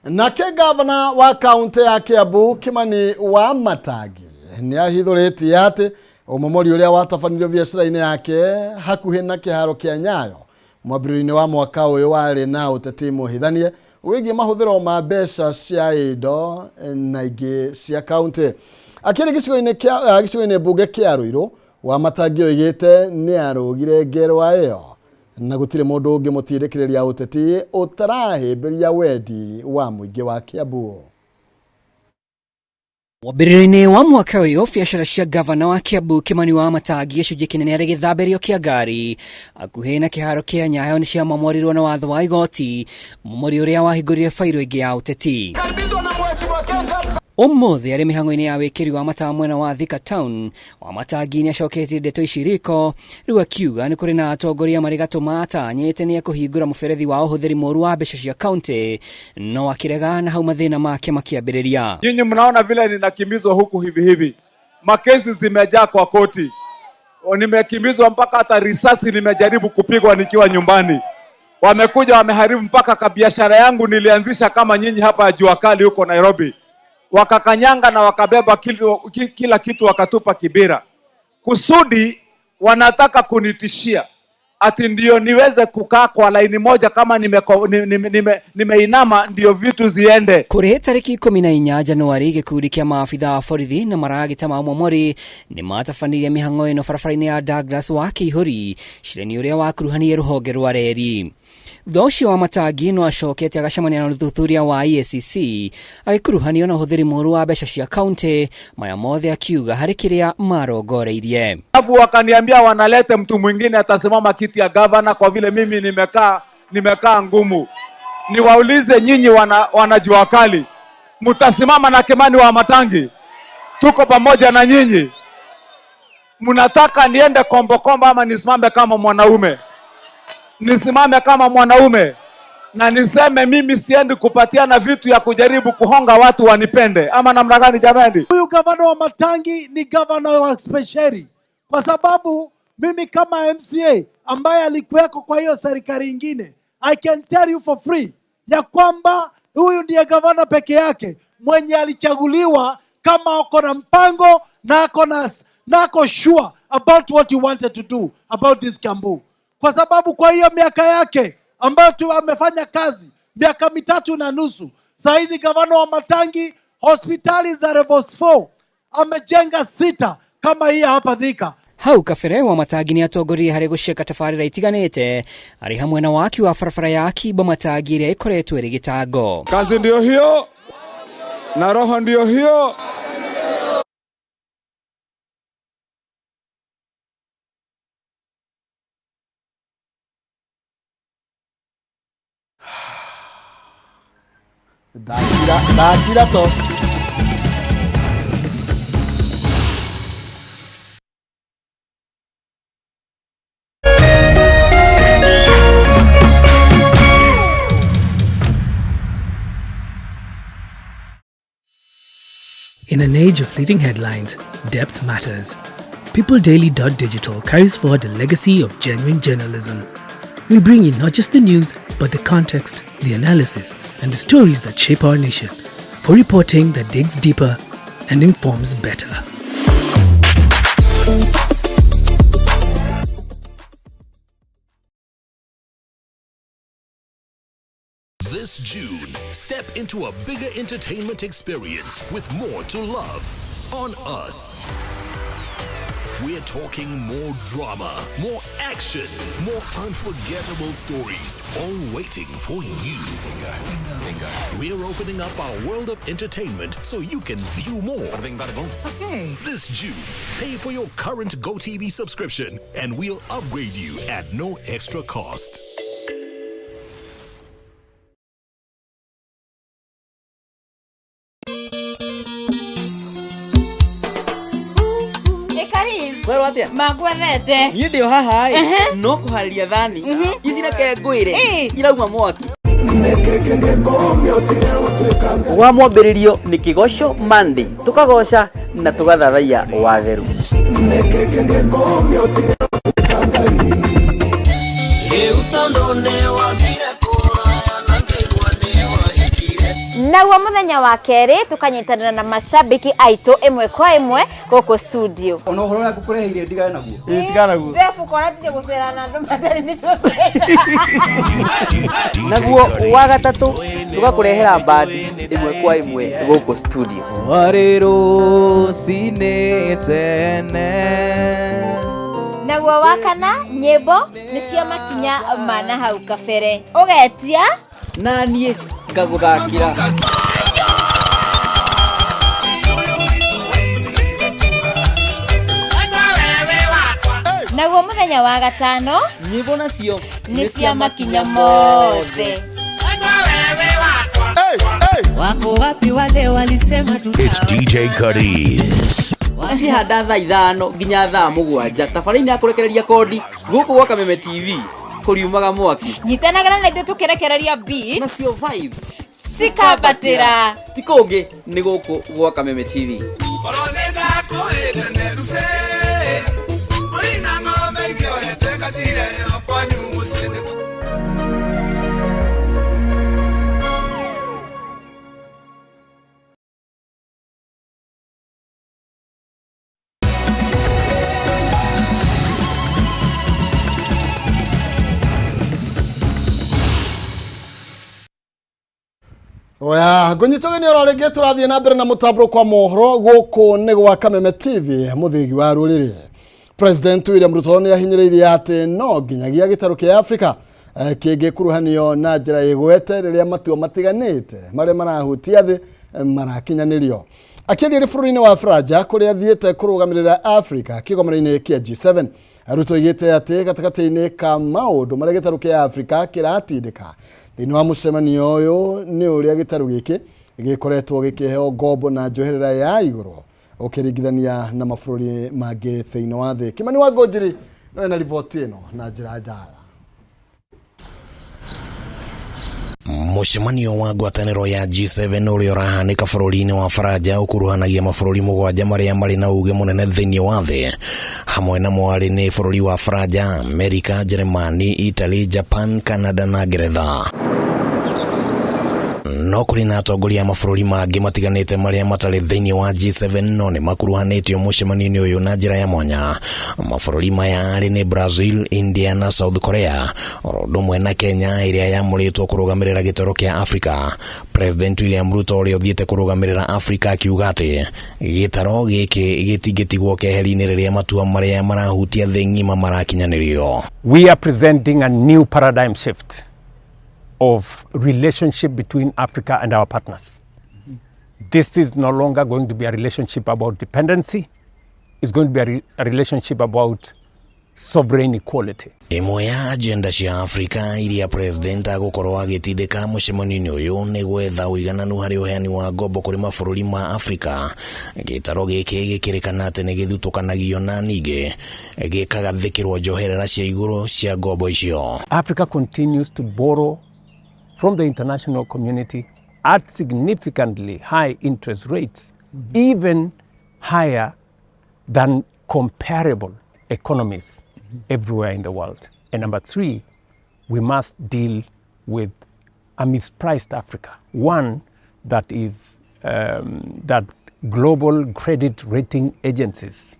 Nake gavana wa kaunti ya Kiambu Kimani Wamatangi nĩ ahithũrĩtie atĩ ũmomori ũrĩa watabanirio biacara-inĩ yake hakuhĩ na kĩharo kĩa Nyayo mwambĩrĩrio-inĩ wa mwaka ũyũ warĩ na ũteti mũhithanie wĩgiĩ mahũthĩro ma mbeca cia indo na ingĩ cia kaunti. Akĩrĩ gĩcigo-inĩ mbunge kĩa Ruiru, Wamatangi oigĩte nĩ arũgire ngerwa ĩyo Na gũtirĩ mũndũ ũngĩmũtindĩkĩrĩria ũteti ũtarahĩmbĩria wendi wa mũingĩ wa Kiambu. Mwambĩrĩrio-inĩ wa mwaka ũyũ, biacara cia gavana wa Kiambu Kimani wa Matangi gĩcunjĩ kĩnene arĩ gĩthambĩrio kĩa ngari hakuhĩ na kĩharo kĩa Nyayo nĩ ciamomorirwo na watho wa igoti, mũmori ũrĩa wahingũrire bairo ĩngĩ ya ũteti. Ũmũthĩ arĩ mĩhang'o-inĩ ya wĩkĩri wa matawa mwena wa Thika Town, Wamatangi nĩ acoketie ndeto ici riko, rĩu akiuga nĩ kũrĩ na atongoria marĩ gatũ matanyĩte nĩ ekũhingũra mũberethi wa ũhũthĩri mũru wa mbeca cia kaunti, no akĩrega na hau mathĩna make makĩambĩrĩria. Nyinyi mnaona vile ninakimbizwa huku hivi hivi, makesi zimejaa kwa koti, nimekimbizwa mpaka hata risasi nimejaribu kupigwa nikiwa nyumbani. Wamekuja wameharibu mpaka kabiashara yangu nilianzisha kama nyinyi hapa ya jua kali huko Nairobi, wakakanyanga na wakabeba kila kitu wakatupa Kibera, kusudi wanataka kunitishia ati ndio niweze kukaa kwa laini moja kama nimeinama ndio vitu ziende. Kũrĩ tarĩki 14 Januari gĩkundi kĩa maabitha a borithi na maragita ma momori nĩ matabanirie mĩhang'o ĩno barabara-inĩ ya Douglas wa Kĩihũri cireni ũrĩa wakuruhanirie rũhonge rwa reri. Thutha ũcio wa Matangi no acokete agacemania na ũthuthuria wa EACC agĩkuruhanio na ũhũthĩri mũru wa mbeca cia kaunti, maya mothe akiuga harĩ kĩrĩa marongoreirie. Alafu wakaniambia wanalete mtu mwingine atasimama kiti ya gavana kwa vile mimi nimekaa ngumu. Niwaulize nyinyi wana jua kali, mtasimama na Kimani wa Matangi? Tuko pamoja na nyinyi. Mnataka niende kombo kombo ama nisimame kama mwanaume? Nisimame kama mwanaume na niseme mimi siendi kupatiana vitu ya kujaribu kuhonga watu wanipende, ama namna gani jamani? Huyu gavana wa Matangi ni gavana wa spesheli, kwa sababu mimi kama MCA ambaye alikuweko kwa hiyo serikali ingine, I can tell you for free ya kwamba huyu ndiye gavana peke yake mwenye alichaguliwa kama ako na mpango na ako sure about what he wanted to do about this Kiambu. Kwa sababu kwa hiyo miaka yake ambayo tu amefanya kazi miaka 3.5, saa hizi gavana wa Matangi hospitali za level 4 amejenga 6 kama hii hapa Thika. Hau kabere wa Matangi nĩ atongoririe harĩ gũceka tabarĩra itiganĩte arĩ hamwe na waki wa barabara ya Kimbo Matangi ĩrĩa ĩkoretwo ĩrĩ gĩtango. Kazi ndio hiyo na roho ndio hiyo. Ndakira to. In an age of fleeting headlines, depth matters. PeopleDaily.digital carries forward a legacy of genuine journalism. We bring you not just the news, but the context, the analysis, and the stories that shape our nation, for reporting that digs deeper and informs better. This June, step into a bigger entertainment experience with more to love on us. We're talking more drama, more action, more unforgettable stories, all waiting for you. We're opening up our world of entertainment so you can view more. Okay. This June, pay for your current GoTV subscription and we'll upgrade you at no extra cost. Kwerwo atia? Magwethete. Niĩ ndĩ o haha ĩ, no kũharĩria thani ici reke ngwĩre irauma mwaki. Wa mwambĩrĩrio nĩ Kĩgoco Monday, tũkagoca na tũgathathaiya watheru. Naguo muthenya wa kerĩ tũkanyitanĩra na mashabiki aitũ ĩmwe kwa ĩmwe gũkũ studio. Ona ũhoro ũrĩa ngũkũreheire ndigane naguo. Ĩĩ, tigana naguo. Jeff ũkona tige gũcera na andũ matarĩ mĩtwe. Naguo wa gatatũ tũgakũrehera bandi ĩmwe kwa ĩmwe gũkũ studio. Warĩ rũcinĩ tene Naguo wa kana nyĩmbo nĩ cia makinya ma na hau kabere. Ũgetia na niĩ ngagũthakĩra. Naguo mũthenya wa gatano nyĩmbo nacio nĩ cia makinya mothe. Wako wapi wale walisema tu It's DJ Cuddies. Cihanda thaa 5 nginya thaa 7 tabarĩinĩ ya kũrekereria kondi gũkũ gwa Kameme TV kũriumaga mwaki. Nyitanagĩra na ithuĩ tũkĩrekereria beat nacio vibes cikambatĩra. Ti kũngĩ nĩ gũkũ gwa Kameme TV. Oya, ngũnyitũgĩ nĩ oro rĩngĩ tũrathiĩ na mbere na mũtambũro kwa mohoro gũkũ nĩ gwa Kameme TV mũthĩgi wa rũrĩrĩ. President William Ruto nĩ ahinyĩrĩirie atĩ no nginyagia gĩtarũ kĩa Afrika kĩngĩkuruhanio na njĩra ĩgwete rĩrĩa matua matiganĩte marĩa marahutia thĩ marakinyanĩrio. Akĩaria arĩ bũrũri-inĩ wa Faranja kũrĩa athiĩte kũrũgamĩrĩra Afrika kĩgomano-inĩ kĩa G7, Ruto oigĩte atĩ gatagatĩ-inĩ ka maũndũ marĩa gĩtarũ kĩa Afrika kĩratindĩka thĩinĩ wa mũcemanio ũyũ nĩ ũrĩa gĩtarũ gĩkĩ gĩkoretwo gĩkĩheo ngombo na njoherera ya igũrũ ũkĩringithania na mabũrũri mangĩ thĩinĩ wa thĩ. Kimani wa Ngũnjiri no ena riboti ĩno na njĩra njara. Mũcemanio wa ngwatanĩro ya G7 ũrĩa ũrahanĩka bũrũri-inĩ wa Faranja ũkuruhanagia mabũrũri 7 marĩa marĩ na uge mũnene thĩinĩ wa thĩ, hamwe namo arĩ nĩ bũrũri wa Faranja, Amerika, Jeremani, Italy, Japan, Canada na Ngeretha. No kũrĩ na atongoria a mabũrũri mangĩ matiganĩte marĩa matarĩ thĩinĩ wa G7 no nĩ makuruhanĩtio mũcemanio-inĩ ũyũ na njĩra ya mwanya. Mabũrũri maya arĩ nĩ Brazil, India na South Korea, oro ũndũ ũmwe na Kenya ĩrĩa yamũrĩtwo kũrũgamĩrĩra gĩtaro kĩa Afrika. President William Ruto ũrĩa ũthiĩte kũrũgamĩrĩra Afrika akiuga atĩ gĩtaro gĩkĩ gĩtingĩtigwo keheri-inĩ rĩrĩa matua marĩa marahutia thĩ ng'ima marakinyanĩrio. We are presenting a new paradigm shift of relationship between Africa and our partners. This is no longer going to be a relationship about dependency. It's going to be a relationship about sovereign equality. Ĩmwe ya agenda cia Afrika iria president agũkorwo agĩtindĩka mũcemanio-inĩ ũyũ nĩ gwetha ũigananu harĩ ũheani wa ngombo kũrĩ mabũrũri ma Afrika. Gĩtaro gĩkĩ gĩkĩrĩkana atĩ nĩ gĩthutũkanagio na ningĩ gĩkagathĩkĩrwo njoherera cia igũrũ cia ngombo icio. Africa continues to borrow from the international community at significantly high interest rates, even higher than comparable economies everywhere in the world. And number three, we must deal with a mispriced Africa, one that is that global credit rating agencies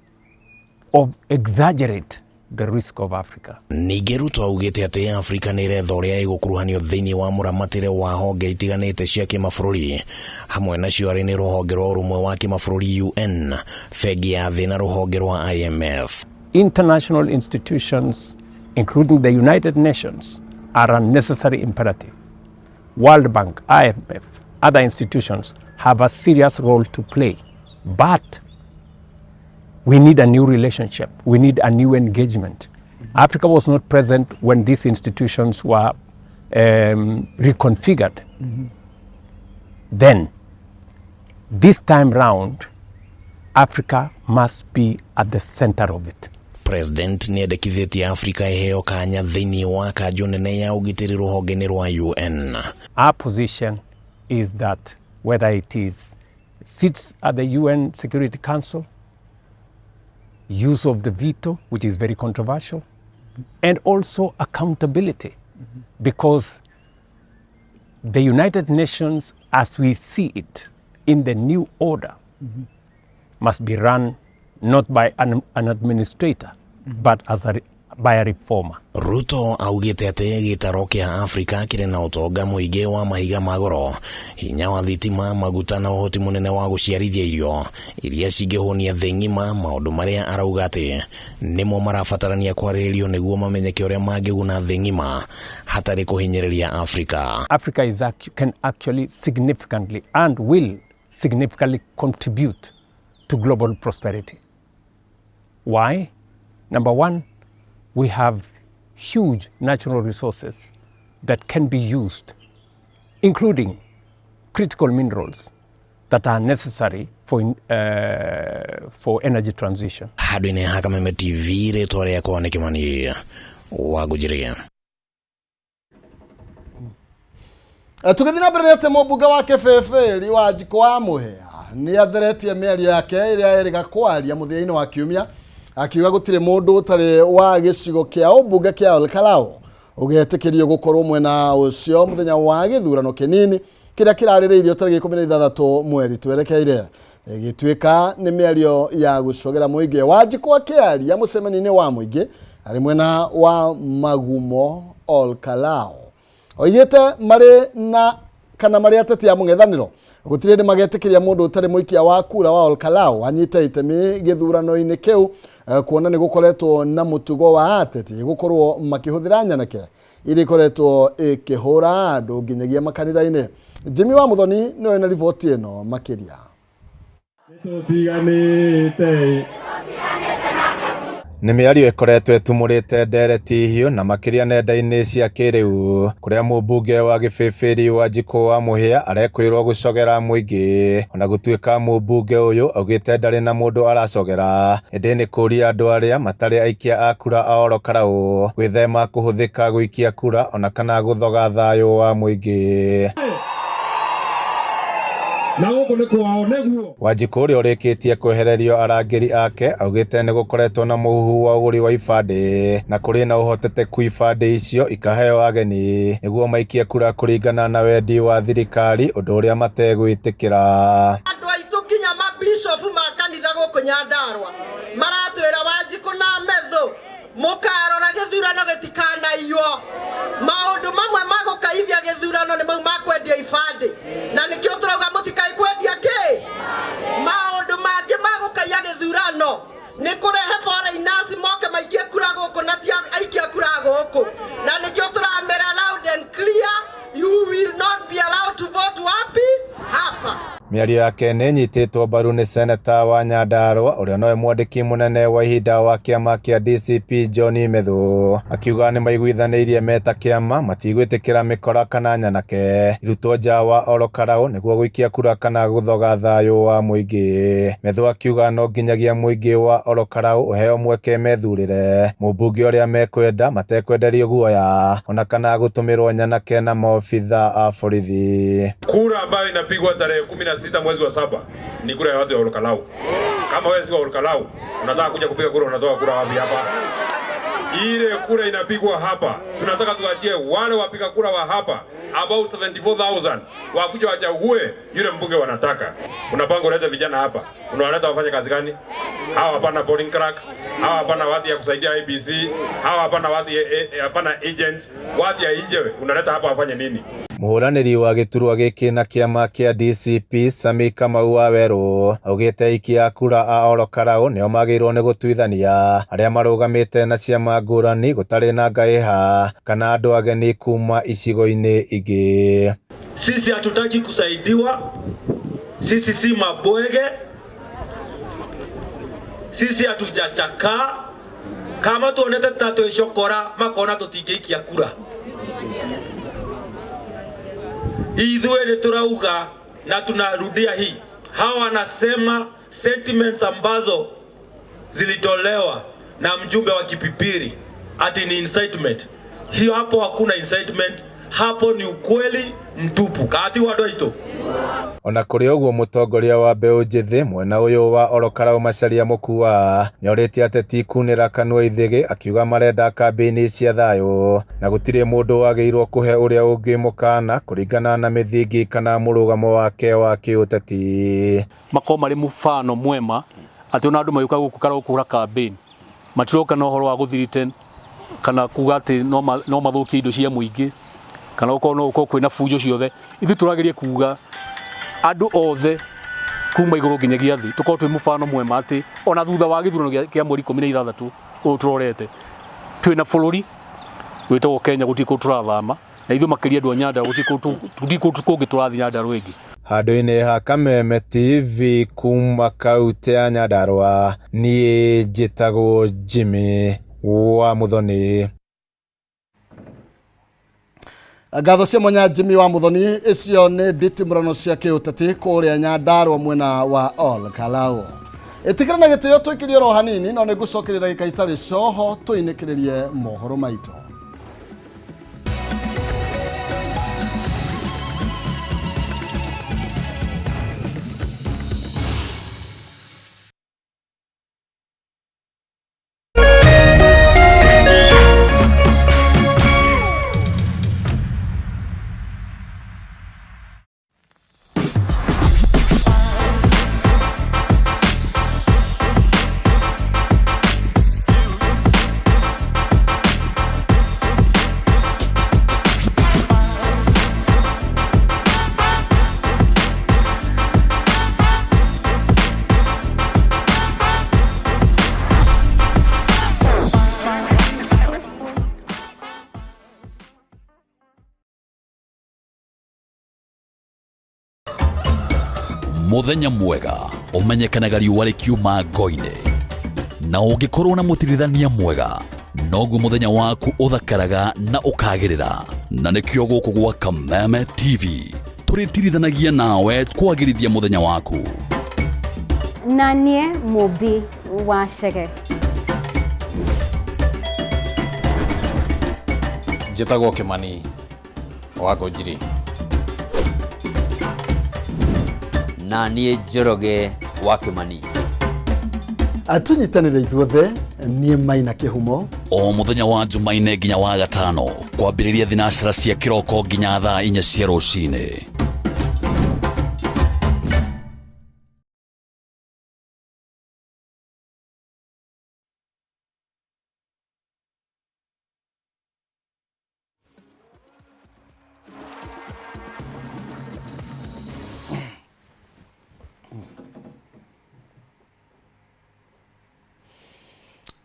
of exaggerate the risk of Africa. Ningĩ Ruto augĩte atĩ Afrika nĩ ĩretha ũrĩa ĩgũkuruhanio thĩinĩ wa mũramatĩre wa honge itiganĩte cia kĩmabũrũri, hamwe nacio arĩ nĩ rũhonge rwa ũrũmwe wa kĩmabũrũri UN, bengi ya thĩ na rũhonge rwa IMF. International institutions, including the United Nations, are a necessary imperative. World Bank, IMF, other institutions have a serious role to play, but we need a new relationship. We need a new engagement. Africa was not present when these institutions were reconfigured. Then, this time round, Africa must be at the center of it. President nĩ endekithĩtie Afrika ĩheo kanya thĩinĩ wa kanjũ nene ya ũgitĩri rũhonge-inĩ rwa UN. Our position is that whether it is seats at the UN Security Council, use of the veto, which is very controversial, and also accountability, because the United Nations, as we see it in the new order, must be run not by an administrator, but as a by a reformer. Ruto augĩte atĩ gĩtaro kĩa Afrika kĩrĩ na ũtonga mũingĩ wa mahiga ma goro, hinya wa thitima, maguta na ũhoti mũnene wa gũciarithia irio iria cingĩhũnia thĩ ng'ima, maũndũ marĩa arauga atĩ nĩmo marabatarania kwarĩrĩrio nĩguo mamenyeke ũrĩa mangĩguna thĩ ng'ima hatarĩ kũhinyĩrĩria Afrika. Africa is can actually significantly and will significantly contribute to global prosperity. Why? Number one, we have huge natural resources that can be used, including critical minerals that are necessary for energy transition. Handũ-inĩ ha Kameme TV, rĩtwa rĩakwa nĩ Kĩmani wa Ngũnjĩrĩria. Tũgĩthiĩ na mbere nĩ atĩ mũmbunge wa Kĩbĩbĩri Wanjikũ wa Mũhĩa nĩ atheretie mĩario yake ĩrĩa erĩga kwaria mũthia-inĩ wa kiumia, akiuga gũtirĩ mũndũ ũtarĩ wa gĩcigo kĩa ũmbunge kĩa Olkalau ũgetĩkĩrio gũkorwo mwena ũcio mũthenya wa gĩthurano kĩnini kĩrĩa kĩrarĩrĩirio tarĩki 16 mweri twerekeire, ĩgĩtuĩka nĩ mĩario ya gũcogera mũingĩ. Wanjikũ akĩaria mũcemanio-inĩ wa mũingĩ arĩ mwena wa Magumo Olkalau, oigĩte marĩ na kana marĩ ateti a mũng'ethanĩro gũtirĩ hĩndĩ magetĩkĩria mũndũ ũtarĩ mũikia wa kura wa Olkalau anyite itemi gĩthurano-inĩ kĩu, kuona nĩ gũkoretwo na mũtugo wa ateti gũkorwo makĩhũthĩra nyanake iria ikoretwo ikĩhũra andũ nginyagia makanitha-inĩ. Jimmy wa Muthoni nĩwe na riboti ĩno makĩria. Nĩtũtiganĩte. Nĩ mĩario ĩkoretwo ĩtumũrĩte ndereti hiũ na makĩria nenda-inĩ cia kĩrĩu, kũrĩa mũmbunge wa Gĩbĩbĩri Wanjikũ wa Mũhĩa arekwĩrwo gũcogera mũingĩ, ona gũtuĩka mũmbunge ũyũ augĩte ndarĩ na mũndũ aracogera, ĩndĩ nĩ kũria andũ arĩa matarĩ aikia a kura a Olokarau gwĩthema kũhũthĩka gũikia kura ona kana gũthoga thayũ wa mũingĩ. Na gũkũ nĩ kwao nĩguo. Wanjikũ ũrĩa ũrĩkĩtie kwehererio arangĩri ake augĩte nĩ gũkoretwo na mũhuhu wa ũgũri wa ibandĩ na kũrĩ na ũhotekeku ibandĩ icio ikaheo ageni nĩguo maikie kura kũringana na wendi wa thirikari, ũndũ ũrĩa mategwĩtĩkĩra. Andũ aitũ nginya mabishofu ma kanitha gũkũ Nyandarua maratwĩra Wanjikũ na Methu mũkarora gĩthurano gĩtikanaiywo. Maũndũ mamwe ma gũkaithia gĩthurano nĩ mau ma kwendia ibandĩ, na nĩkĩo tũrauga mũtikai kwendia kĩ. Maũndũ mangĩ ma gũkaiya gĩthurano nĩ kũrehe foreigners moke maikie kura gũkũ na ti aikia kura gũkũ, na nĩkĩo tũramera loud and clear, you will not be allowed to vote wapi hapa. Mĩario yake nĩ ĩnyitĩtwo mbaru nĩ seneta wa Nyandarua ũrĩa nowe mwandĩki mũnene wa ihinda wa kĩama kĩa DCP John Methu, akiuga nĩ maiguithanĩirie meta kĩama matigwĩtĩkĩra mĩkora kana nyanake irutwo nja wa Olokarau nĩguo gũikia kura kana gũthoga thayũ wa mũingĩ. Methu akiuga no nginyagia mũingĩ wa Olokarau ũheo mweke methurĩre mũmbunge ũrĩa mekwenda matekwenderio guoya ona kana gũtũmĩrwo nyanake na maobitha a borithi. Kura ambayo inapigwa tarehe 16 mwezi wa 7 ni kura ya watu ya Olkalau. Kama wewe si wa Olkalau, unataka kuja kupiga kura, unatoa kura wapi hapa? Ile kura inapigwa hapa. Tunataka tuachie wale wapiga kura wa hapa about 74,000 wakuja wachague yule mbunge wanataka. Unapanga ulete vijana hapa, unawaleta wafanye kazi gani? Hawa hapana polling clerk, hawa hapana watu ya kusaidia IEBC, hawa hapana watu hapana agents, watu ya nje unaleta hapa wafanye nini? Mũhũranĩri wa gĩturwa gĩkĩ na kĩama kĩa DCP Sami Kamau wa Werũ augĩte aikia a kura a Olokarau nĩo magĩrĩirwo nĩ gũtuithania arĩa marũgamĩte na ciama ngũrani gũtarĩ na ngaĩha kana andũ ageni kuma icigo-inĩ ingĩ. Sisi hatutaki kusaidiwa, sisi si mabwege, sisi hatujachakaa. Kama tuonete ta twĩcokora makona tũtingĩikia kura. Ithuĩ nĩ tũrauga na tunarudia hii, hawa wanasema sentiments ambazo zilitolewa na mjumbe wa Kipipiri ati ni incitement. Hiyo hapo hakuna incitement, hapo ni ukweli mtupu. Kati wa ndoito. Ona kũrĩ ũguo mũtongoria wa mbeũ njĩthĩ mwena ũyũ wa Olokarau Macharia Mũkua nĩorĩtie ateti kunĩra kanua ithĩgĩ akiuga marenda kambĩini cia thayũ na gũtirĩ mũndũ wagĩrĩirwo kũhe ũrĩa ũngĩ mũkana kũringana na mĩthingi kana mũrũgamo wake wa kĩũteti. Makorwo marĩ mũbano mwema atĩ ona andũ magĩũka gũkũ kana gũkũra campaign matiroka na ũhoro wa gũthiriten Kana kuga atĩ no mathũkie indo cia mũingĩ, kana gũkorwo no gũkorwo kwĩna bunjo ciothe. Ithuĩ tũrageria kuga andũ othe kuma igũrũ nginyagia thĩ tũkorwo twĩ mũbano mwema atĩ ona thutha wa gĩthurano kĩa mweri 16 ũyũ tũrorete, twĩna bũrũri wĩtagwo Kenya, gũtirĩ kũndũ tũrathama, na ithuĩ makĩria andũ a Nyandarua gũtirĩ kũndũ kũngĩ tũrathiĩ Nyandarua ĩngĩ. Handũ-inĩ ha Kameme TV kuma kautĩ ya Nyandarua, niĩ njĩtagwo Jimmy wa Muthoni. Ngatho cia mwanya Jimmy wa Muthoni. Icio nĩ nditimũrano cia kĩũteti kũrĩa Nyandarua mwena wa Ol Kalou. Ĩtĩkĩra na gĩtĩo tũikĩrie oro hanini, no nĩ ngũcokeria ndagĩka itarĩ coho tũinĩkĩrĩrie mohoro maitũ. Muthenya mwega umenyekanaga riũa rĩkiuma ngo-inĩ, na ũngĩkorwo na mũtirithania mwega noguo mũthenya waku ũthakaraga na ũkagĩrĩra. Na nĩkĩo gũkũ gwa Kameme TV tũrĩtirithanagia nawe kwagĩrithia mũthenya waku. Na niĩ Mũmbi wa Chege. Njĩtagwo Kĩmani wa Ngũnjiri. Na niĩ Njoroge wa Kĩmani. Tũnyitanĩre ithuothe. Niĩ Maina Kĩhumo. O mũthenya wa Jumaine nginya wa gatano, kwambĩrĩria thinacara cia kĩroko nginya thaa 4 cia rũcinĩ.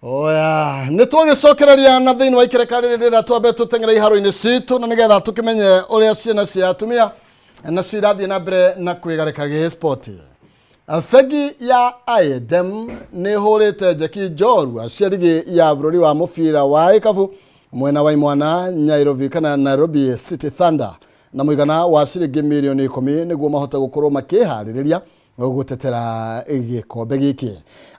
Oya, nä twagäcokereria na thä inä wa ikereka rä rä rä twambe tå teng'ere iharo-inä citå na nä getha tå kä menye å rä a ciana cia atumia na cirathiä na mbere na kwĩgarĩka gĩ sport. Bengi ya I&M nĩ ĩhũrĩte njeki njorua cia rigi ya bũrũri wa mũbira wa ĩkabu mwena wa imwana Nairobi kana Nairobi City Thunder na mũigana wa ciringi mirioni 10 nĩguo mahote gũkorwo makĩharĩrĩria gũtetera gĩkombe gĩkĩ.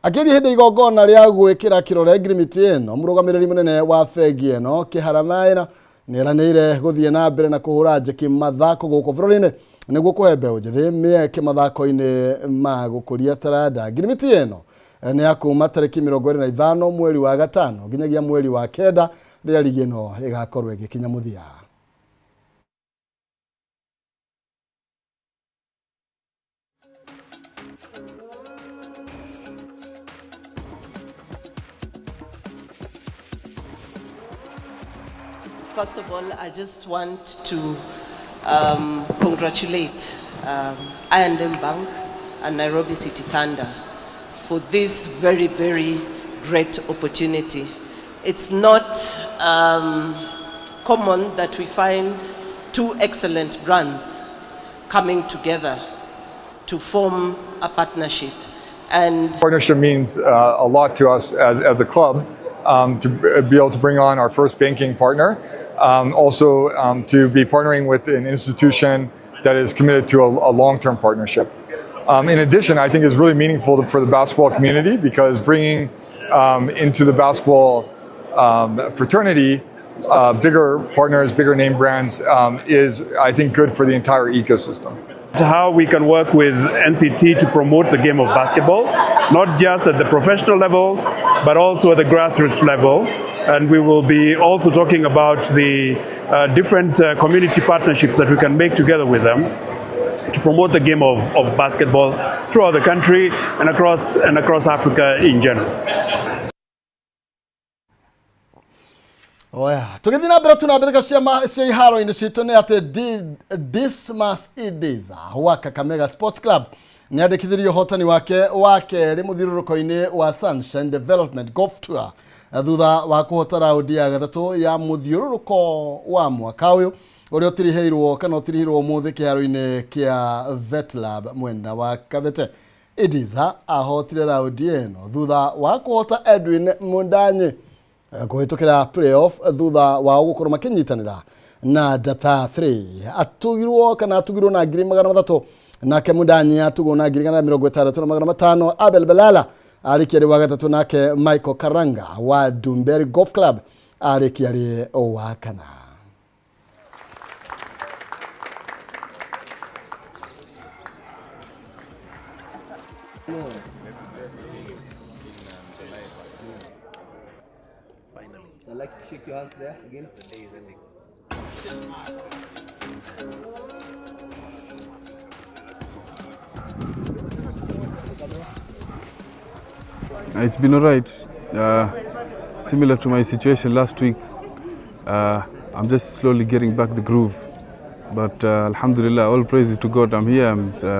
Akĩaria hĩndĩ igongona rĩa gwĩkĩra kĩrore ngirimiti ĩno, mũrũgamĩrĩri mũnene wa bengi ĩno Kĩhara Maina nĩeranĩire gũthiĩ na mbere na kũhũra njeki mathako gũkũ bũrũri-inĩ nĩguo kũhe mbeũ njĩthĩ mĩeke mathako-inĩ ma gũkũria taranda. Ngirimiti ĩno nĩ ya kuma tarĩki 25 mweri wa gatano nginyagia mweri wa 9 rĩrĩa rigi ĩno ĩgakorwo ĩgĩkinya mũthia. First of all, I just want to congratulate I&M Bank and Nairobi City Thunder for this very, very great opportunity. It's not common that we find two excellent brands coming together to form a partnership. And partnership means a lot to us as a club, to be able to bring on our first banking partner, also to be partnering with an institution that is committed to a long-term partnership. In addition, I think it's really meaningful for the basketball community because bringing into the basketball fraternity bigger partners, bigger name brands is, I think, good for the entire ecosystem. How we can work with NCT to promote the game of basketball, not just at the professional level, but also at the grassroots level. And we will be also talking about the different community partnerships that we can make together with them to promote the game of basketball throughout the country and across Africa in general. Oya, tũgĩthiĩ na mbere tuna mbĩtĩka cia iharo-inĩ citũ nĩ atĩ Dismas Idiza wa Kakamega Sports Club nĩ andĩkithirie ũhotani wake wa kerĩ mũthiũrũrũko-inĩ wa Sunshine Development Golf Tour thutha wa kũhota raundi ya gatatũ ya mũthiũrũrũko wa mwaka ũyũ ũrĩa ũtirihĩirwo kana ũtirihirwo ũmũthĩ kĩharo-inĩ kĩa Vetlab mwena wa Kabete. Idiza ahotire raundi ĩno thutha wa kũhota Edwin Mundanyi kũhĩtũkĩra playoff thutha wao gũkorwo makĩnyitanĩra na Dapa 3. Atugirwo kana atugirwo na 300,000, nake Mundanyi atugwo na 160,500. Abel Belala arĩkia arĩ wa gatatũ, nake Michael Karanga wa Dumberi Golf Club arĩkia arĩ wa kana. I'd like to shake your hands there again. The day is ending. It's been alright. Similar to my situation last week, I'm just slowly getting back the groove. But alhamdulillah, all praises to God, I'm here. I'm